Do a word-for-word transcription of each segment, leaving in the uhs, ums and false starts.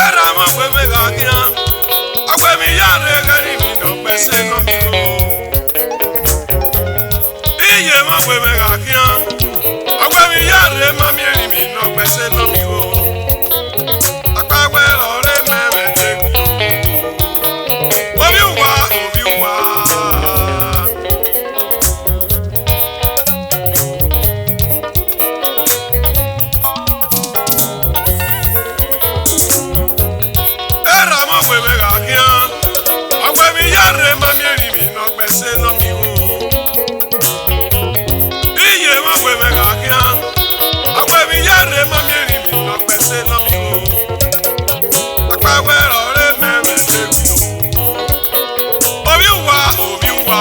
Erha mwẹ, wẹ mwẹ gha khian, a wẹ emwi ya rre, ghẹ rhie emwi ne ọ gbẹse nọ mi o. Iye mwẹ, wẹ mwẹ gha khian, a wẹ emwi ya rre, ma miẹn rhie emwi ne ọ gbẹse nọ mi o. Akpawẹ ọre mẹ mwẹ te gbe o. Ovbi uwa, ovbi uwa. Erha mwẹ, wẹ mwẹ gha khian, a wẹ emwi ya rre, ma miẹn rhie emwi ne ọ gbẹse nọ mi o. Iye mwẹ, wẹ mwẹ gha khian, a wẹ emwi ya rre, ma miẹn rhie emwi ne ọ gbẹse nọ mi o. Akpawẹ ọre mẹ mwẹ te gbe o. Ovbi uwa, ovbi uwa.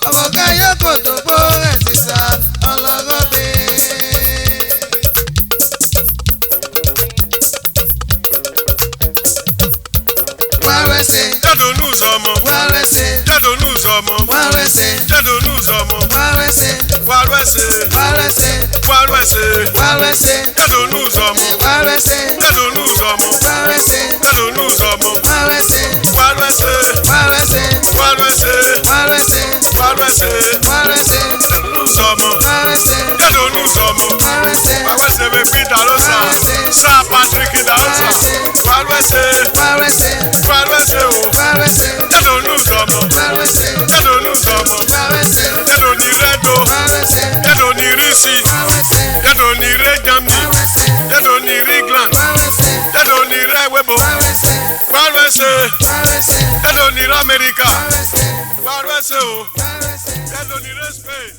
Ọvbokhan ye okotokpo ẹzizọ, ọlọghọbe. Wa ru ẹse. Jẹdo ne uzọmọ. Wa ru ẹse. Jẹdo ne uzọmọ. Wa ru ẹse. Jẹdo ne uzọmọ. Wa ru ẹse. Wa ru ẹse. Wa ru ẹse. Wa ru ẹse. Wa ru ẹse. Jẹdo ne uzọmọ. Wa ru ẹse. Jẹdo ne uzọmọ. Wa ru ẹse. Jẹdo ne uzọmọ. Wa ru ẹse. Wa ru ẹse. Wa ru ẹse. Wa ru ẹse. Wa ru ẹse. Wa ru ẹse. Wa ru ẹse. Jẹdo ne uzọmọ. Wa ru ẹse. Jẹdo ne uzọmọ. Wa ru ẹse. Wa ru ẹse vbe egbe Idarosa. Wa ru ẹse. Sir Patrick Idarosa. Wa ru ẹse. Wa ru ẹse. Wa ru ẹse o. Wa ru ẹse. Jẹdo ne uzọmọ. Wa ru ẹse. Jẹdo ne uzọmọ. Wa ru ẹse. Jẹdo ni rre Ẹdo. Wa ru ẹse. Jẹdo ni rre isi. Wa ru ẹse. Jẹdo ni rre Germany. Wa ru ẹse. Jẹdo ni rre England. Wa ru ẹse. Jẹdo ni rre ẹvbo ebo. Wa ru ẹse. Wa ru ẹse. Jẹdo ni rre America. Wa ru ẹse. Wa ru ẹse o. Wa ru ẹse. Jẹdo ni rre Spain.